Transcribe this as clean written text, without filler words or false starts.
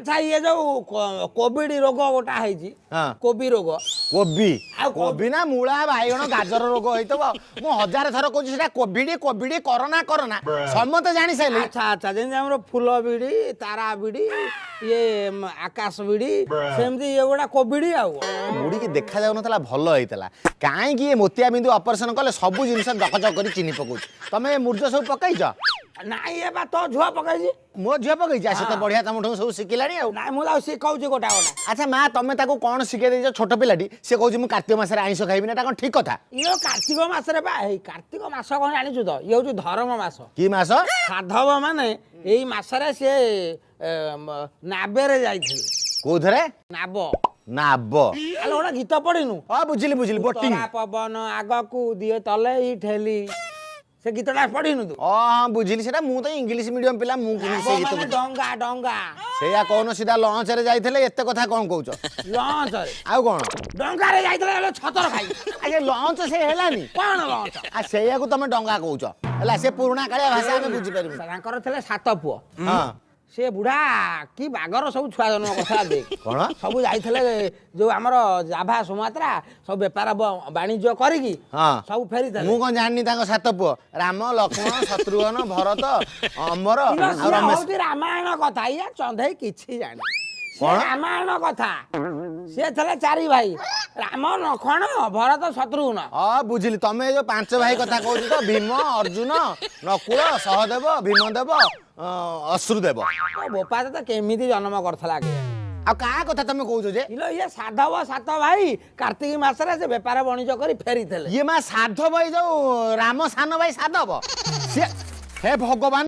ଆଚ୍ଛା, ଇଏ ଯୋଉ କୋଭିଡ ରୋଗ ଗୋଟା ହେଇଛି, କୋବି ରୋଗ। କୋବି? ଆଉ କୋବି ନା ମୂଳା, ବାଇଗଣ, ଗାଜର ରୋଗ ହେଇଥିବ। ମୁଁ ହଜାରେ ଥର କହୁଛି, ସେଟା କୋଭିଡ, କୋଭିଡ, କରୋନା କରୋନା, ସମସ୍ତେ ଜାଣି ସାରିଲେ। ଆଚ୍ଛା, ଯେମିତି ଆମର ଫୁଲ ବିଡ଼ି, ତାରା ବିଡ଼ି, ଇଏ ଆକାଶ ବିଡ଼ି, ସେମିତି ଇଏ ଗୋଟା କୋଭିଡ ଆଉ। ବୁଢ଼ିକି ଦେଖା ଯାଉନଥିଲା, ଭଲ ହେଇଥିଲା। କାହିଁକି ଏ ମୋତିଆ ବିନ୍ଦୁ ଅପରେସନ କଲେ ସବୁ ଜିନିଷ ଜକଜକ କରି ଚିନି ପକଉଛି। ତମେ ଏ ମୁର୍ଜ ସବୁ ପକେଇଛ? ନାଇଁ, ଏ ବା ତୋ ଝିଅ ପକେଇଛି। ମୋ ଝିଅ ପକେଇଛି? ସେ ତ ବଢିଆ, ତମଠୁ ସବୁ ଶିଖିଲାଣି ଆଉ। ନାଇଁ, ମୁଁ ତାକୁ ଶିଖଉଛି ଗୋଟା ଗୋଟା। ଆଚ୍ଛା ମା, ତମେ ତାକୁ କଣ ଶିଖେଇ ଦେଇଛ? ଛୋଟ ପିଲାଟି, ସେ କହୁଛି ମୁଁ କାର୍ତ୍ତିକ ମାସରେ ଆଇଁଷ ଖାଇବିନି, ଏଟା କଣ ଠିକ କଥା? ଇଏ କାର୍ତ୍ତିକ ମାସରେ ବା, ଏଇ କାର୍ତ୍ତିକ ମାସ କଣ ଜାଣିଛୁ ତ? ଇଏ ହଉଛି ଧର୍ମ ମାସ। କି ମାସ? ସାଧବ ମାନେ ଏଇ ମାସରେ ସିଏ ନାବେରେ ଯାଇଥିଲେ। କୋଉଥିରେ? ନାବ। ନାବ? ଆଲୋ, ଗୋଟେ ଗୀତ ପଢିନୁ? ହଁ, ବୁଝିଲି ବୁଝିଲି, ବୋଟିଂ। ଉତ୍ତରା ପବନ ଆଗକୁ ଦିଏ ତଲେଇ ଠେଲି, ସେ ଗୀତଟା ପଢିନୁ ତୁ? ହଁ, ବୁଝିଲି ସେଟା। ମୁଁ ତ ଇଂଲିଶ ମିଡିୟମ ପିଲା, ମୁଁ କେମିତି ସେ ନାବ ଗୀତ ମାନେ ବୁଝିବି? ଡଙ୍ଗା, ଡଙ୍ଗା। ସେଇଆ କହୁନ, ସିଧା ଲଞ୍ଚରେ ଯାଇଥିଲେ, ଏତେ କଥା କଣ କହୁଛ? ଲଞ୍ଚରେ? ଆଉ କଣ? ଡଙ୍ଗାରେ ଯାଇଥିଲେ ହେଲେ ଛତର ଖାଇ। ଆଜ୍ଞା, ଲଞ୍ଚ ସେ ହେଲାନି? କଣ ଲଞ୍ଚ? ଆ ସେଇଆକୁ ତମେ ଡଙ୍ଗା କହୁଛ। ହେଲା, ସେ ପୁରୁଣା କାଳିଆ ଭାଷା, ଆମେ ବୁଝିପାରିବୁ। ତାଙ୍କର ଥିଲେ ସାତ ପୁଅ। ସେ ବୁଢା କି ବାଗର ସବୁ ଛୁଆ ଜନ୍ମ କରିଥିଲା, ଦେଖ। କଣ? ସବୁ ଯାଇଥିଲେ ଯୋଉ ଆମର ଜାଭା, ସୁମାତ୍ରା, ସବୁ ବେପାର ବାଣିଜ୍ୟ କରିକି ସବୁ ଫେରିଥିଲେ। ମୁଁ କଣ ଜାଣିନି ତାଙ୍କ ସାତ ପୁଅ? ରାମ, ଲକ୍ଷ୍ମଣ, ଶତ୍ରୁଘ୍ନ, ଭରତ, ଅମର ଇଲୋ, ଆଉ ସିଏ ରମେଶ। ହଉଛି ରାମାୟଣ କଥା, ଇଏ ଚନ୍ଦେଇ କିଛି ଜାଣି। କଣ? ରାମାୟଣ କଥା। ସିଏ ଥିଲେ ଚାରି ଭାଇ, ରାମ, ଲକ୍ଷ୍ମଣ, ଭରତ, ଶତ୍ରୁଘ୍ନ। ହଁ, ବୁଝିଲି। ତମେ ଏ ଯୋଉ ପାଞ୍ଚ ଭାଇ କଥା କହୁଛ ତ? ଭୀମ, ଅର୍ଜୁନ, ନକୁଳ, ସହଦେବ, ଭୀମଦେବ, ଅଶ୍ରୁଦେବ। ତୋ ବୋପା ତ କେମିତି ଜନ୍ମ କରିଥିଲା କି? ଆଉ କାହା କଥା ତମେ କହୁଛ ଯେ? ଇଲୋ, ଇଏ ସାଧବ ସାତ ଭାଇ କାର୍ତ୍ତିକ ମାସରେ ସେ ବେପାର ବାଣିଜ୍ୟ କରି ଫେରିଥିଲେ। ଇଏ ମା, ସାଧବ, ଏଇ ଯୋଉ ରାମ ସାନ ଭାଇ ସାଧବ ସିଏ? ହେ ଭଗବାନ!